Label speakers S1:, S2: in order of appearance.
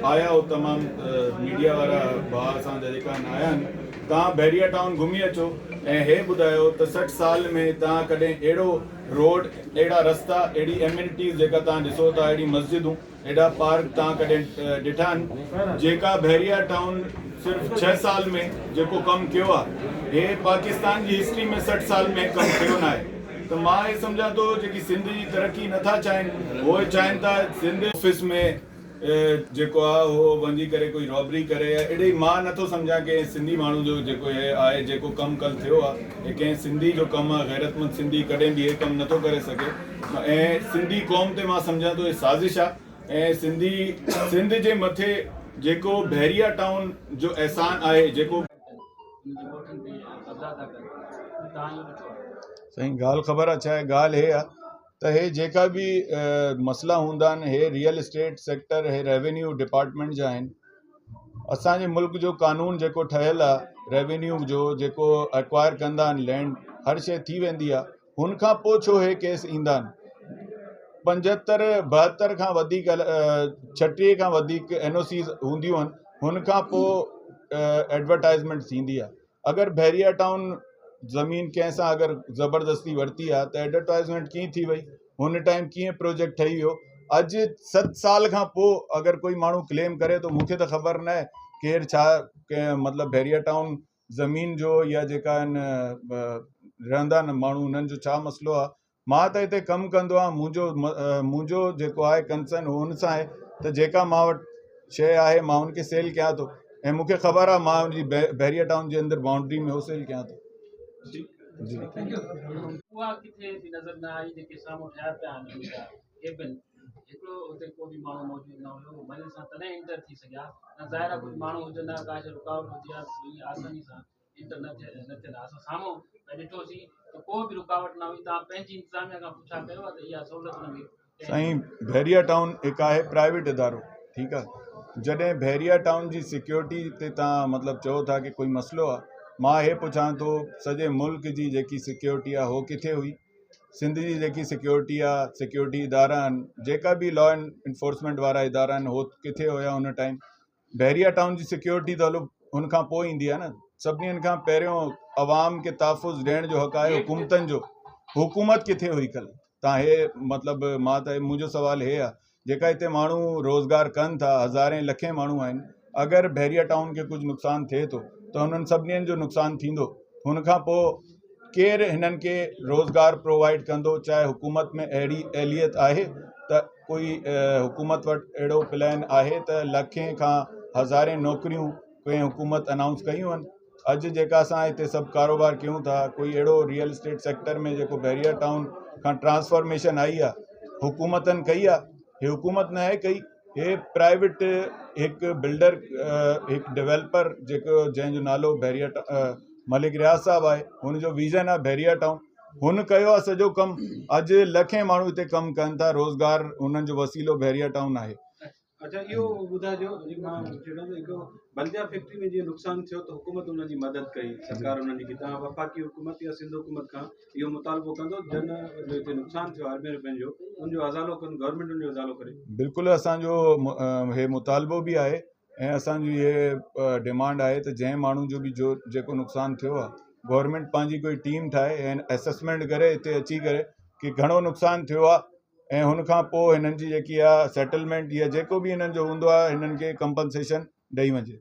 S1: آيا آهيو تمام ميڊيا وارا ڀاء اسان جا جيڪا آهن آيا آهن توهان بحريا ٽائون گهمي اچو ۽ هي ٻڌايو ته 60 سال ۾ توهان ڪڏهن اهڙو روڊ اهڙا رستا اهڙي ايمينٽيز جيڪا توهان ڏسو ٿا اهڙي مسجدون اهڙا پارڪ توهان ڪڏهن ڏٺا آهن جيڪا بحريا ٽائون صرف 6 سال ۾ جيڪو ڪم ڪيو آهي هي پاڪستان جي هسٽري ۾ 60 سال ۾ ڪم ٿيو ناهي ته مان هي سمجهان ٿو جيڪي سنڌ جي ترقي نٿا چاهين هو چاهين ٿا سنڌ آفيس ۾ جيڪو آ اهو وڃي ڪري ڪوئي رابري ڪري يا اهڙي مان نٿو سمجهان ڪنهن سنڌي ماڻهو جو جيڪو هي آهي جيڪو ڪم ڪل ٿيو آ هي ڪنهن سنڌي جو ڪم آ غيرتمند سنڌي ڪڏهن به هي ڪم نٿو ڪري سگهي ۽ سنڌي قوم تي مان سمجهان ٿو هي سازش آ ۽ سنڌي سنڌ جي مٿي جيڪو بحريا ٽائون جو احسان آهي جيڪو سائين ڳالهه خبر آ ڇا آهي ڳالهه هي آ ته هي جيڪا به مسئلا هوندا آهن هي ريئل اسٽيٽ سيڪٽر هي ريونيو ڊپارٽمينٽ جا آهن اسانجي ملڪ جو قانون جيڪو ٺهيل آهي ريونيو جو جيڪو اڪوائر ڪندا آهن لينڊ هر شي ٿي ويندي آهي هن کان پوء ڇو هي ڪيس ايندا آهن 75 72 کان وڌيڪ 36 کان وڌيڪ اين او سيز هونديون آهن هن کان پوء ايڊورٽائزمينٽ ٿيندي آهي اگر بحريا ٽائون زمين ڪنهن سان اگر زبردستي ورتي آ ته ايڊورٽائزمينٽ ڪيئن ٿي وئي هن ٽائيم ڪيئن پروجيڪٽ ٺهي ويو اڄ 7 سال کان پوء اگر ڪوئي ماڻهو ڪليم ڪري ٿو مونکي ته خبر نه آهي ڪير ڇا ڪنهن مطلب بحريا ٽائون زمين جو يا جيڪا آهن رهندا آهن ماڻهو انهن جو ڇا مسئلو آ مان ته هتي ڪم ڪندو آهيان منهنجو منهنجو جيڪو آهي ڪنسرن هو ان سان آهي ته جيڪا مان وٽ شيء آهي مان ان کي سيل ڪيان ٿو ۽ مون کي خبر آهي مان ان جي بحريه ٽائون جي اندر بائونڊري ۾ هو سيل ڪيان ٿو. جي.
S2: اها ڪٿي به نظر نه آئي جيڪي سامهون ٺهيا پيا آهن ان جا ڪيبن هڪڙو اتي ڪو به ماڻهو موجود نه هيو مزي سان تڏهن انٽر ٿي سگهيا نه ظاهر آهي ڪجهه ماڻهو هجن ها ڪا شيء رڪاوٽ هجي ها ته ائين آساني سان انٽر نه ٿي نه ٿين ها اسان سامهون پئي ڏٺوسين ته ڪو به رڪاوٽ نه هئي توهان پنهنجي انتظاميا کان پڇا ڪيو ها ته اها سهولت انهن کي
S1: سائين بحريا ٽائون هڪ آهي پرائيويٽ ادارو ٺيڪ آ جڏهن بحريا ٽائون جي سيڪيورٽي تي تان مطلب چئو ٿا ڪي ڪوئي مسئلو آ مان هي پڇان ٿو سڄي ملڪ جي جيڪي سيڪيورٽي آ هو ڪٿي هئي سنڌ جي جيڪي سيڪيورٽي آ سيڪيورٽي ادارا آهن جيڪا به لا انفورسمينٽ وارا ادارا آهن هو ڪٿي هيا ان ٽائيم بحريا ٽائون جي سيڪيورٽي ته هلو ان کان پوء ايندي آهي نه سڀني کان پهريون عوام کي تحفظ ڏيڻ جو حق آهي حڪومتن جو حڪومت ڪٿي هئي ڪل تان هي مطلب مان ته منهنجو سوال هي آهي جيڪا هتي ماڻهو روزگار ڪن ٿا هزارين لکين ماڻهو آهن اگر بحريا ٽائون کي ڪجهه نقصان ٿئي ٿو ته هنن سڀني جو نقصان ٿيندو هن کان پوء ڪير هنن کي روزگار پرووائيڊ ڪندو چاهي حڪومت ۾ اهڙي اهليت آهي ته ڪوئي حڪومت وٽ اهڙو پلان آهي ته لکين کان هزارين نوڪريون ڪنهن حڪومت انائونس ڪيون آهن اڄ جيڪا اسان هتي سڀ ڪاروبار ڪيون ٿا ڪوئي اهڙو ريئل اسٽيٽ سيڪٽر ۾ جيڪو بحريا ٽائون کان ٽرانسفارميشن آئي آهي حڪومتن ڪئي آهي هي حڪومت نه آهي ڪئي هي پرائيويٽ هڪ بلڊر هڪ ڊيولپر جيڪو جنهن جو نالو بحريا ملڪ رياض صاحب آهي هن جو ويزن آهي بحريا ٽائون هن ڪيو آهي سڄو ڪم اڄ لکين ماڻهو هتي ڪم ڪن ٿا روزگار هنن جو وسيلو بحريا ٽائون آهي.
S3: اچا اهو ٻڌائجو جي مان چوان ته هڪ بلديا فيڪٽري ۾ جيئن نقصان ٿيو ته حڪومت ان جي مدد ڪئي سرڪار انهن جي ڪئي توهان وفاقي حڪومت يا سنڌ حڪومت کان اهو مطالبو ڪندو جن جو هتي نقصان ٿيو اربين روپين جو ان جو ازالو ڪن گورنمينٽ ان جو ازالو ڪري.
S1: بلڪل اسان جو هي مطالبو به آهي ۽ اسان جي هي ڊمانڊ آهي ته جنهن ماڻهو جو به جو جيڪو نقصان ٿيو آهي گورنمينٽ پنهنجي ڪوئي ٽيم ٺاهي ۽ اسسمينٽ ڪري هتي اچي ڪري ڪي گهڻو نقصان ٿيو آهي ۽ هن کان پوء هنن جي جيڪي آهي سيٽلمينٽ يا جيڪو به هنن جو هوندو آهي هنن کي ڪمپنسيشن ڏئي وڃي.